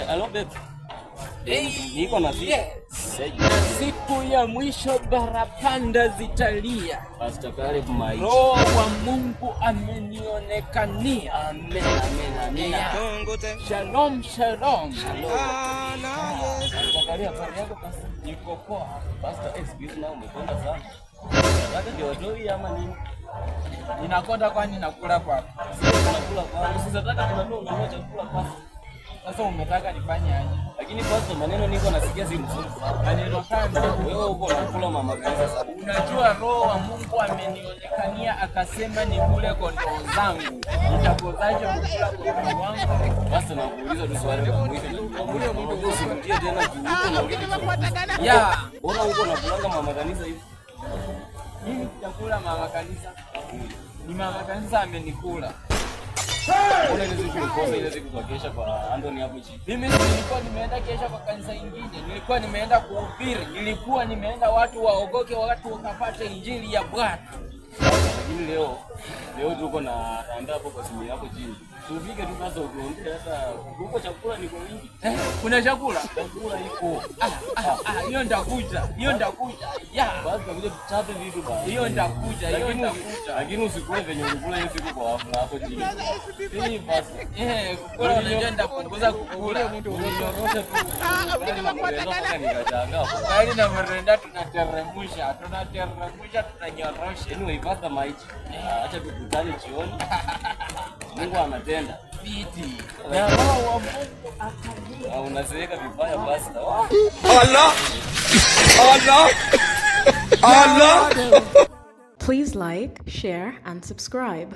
Hello babe. Niko na Yes. Siku ya mwisho parapanda zitalia. Pastor Caleb Maich. Roho wa Mungu amenionekania. Amen, amen, amen. Yeah. Shalom, shalom. Pastor Caleb, habari yako, Pastor? Niko poa. Pastor, siku hizi nao umekonda sana. Nataka ndio watoi ama nini? Ninakonda kwani nakula kwako? Sisi tunakula kwangu. Sisi nataka tunanunua ununua chakula, Pastor. Sasa umetaka nifanye aje? Lakini Pastor, maneno niko nasikia si mzuri sana. Maneno gani? Wewe uko unakula mama kanisa sana. Unajua Roho wa Mungu amenionekania akasema nikule kondoo zangu. Nitakosaje kukula kondoo wangu? Pastor, nakuuliza tu swali la mwisho. La mwisho. Unajua usirudie tena juu uko na Ya, Mbona uko unakulanga mama kanisa hivi? Mimi sijakula mama kanisa. Ni mama kanisa amenikula. Mbona ile siku ulikosa ile siku kwa kesha kwa Anthony hapo chini? Mimi si nilikuwa nimeenda kesha kwa kanisa ingine, nilikuwa nimeenda kuhubiri, nilikuwa nimeenda watu waogoke, watu wakapate injili ya Bwana. Lakini leo tuko na randa hapo kwa simu yako chini. Tufike tu sasa utuambie sasa huko chakula ni kwa wingi. Eh, kuna chakula? Chakula iko. Ah, ah, ah, hiyo ndakuja, hiyo ndakuja. Ya, Basi tutakuja tuchape vitu basi. Hiyo ndakuja, hiyo Lakini ndakuja. Lakini usikule venye ulikula hiyo siku kwa hafla hapo chini. Hii basi. Eh, kukula unajua ndapunguza kukula. Ulinyorosha tu. Mpaka nikashangaa. Ugali na mrenda tunateremsha, tunateremsha, tunanyorosha. Anyway, Pastor Maich, acha tukutane jioni. Mungu anatenda. Fiti. Na Roho wa Mungu akalia. Unazeeka vibaya, Pastor. Allah! Allah! Allah! Please like, share, and subscribe.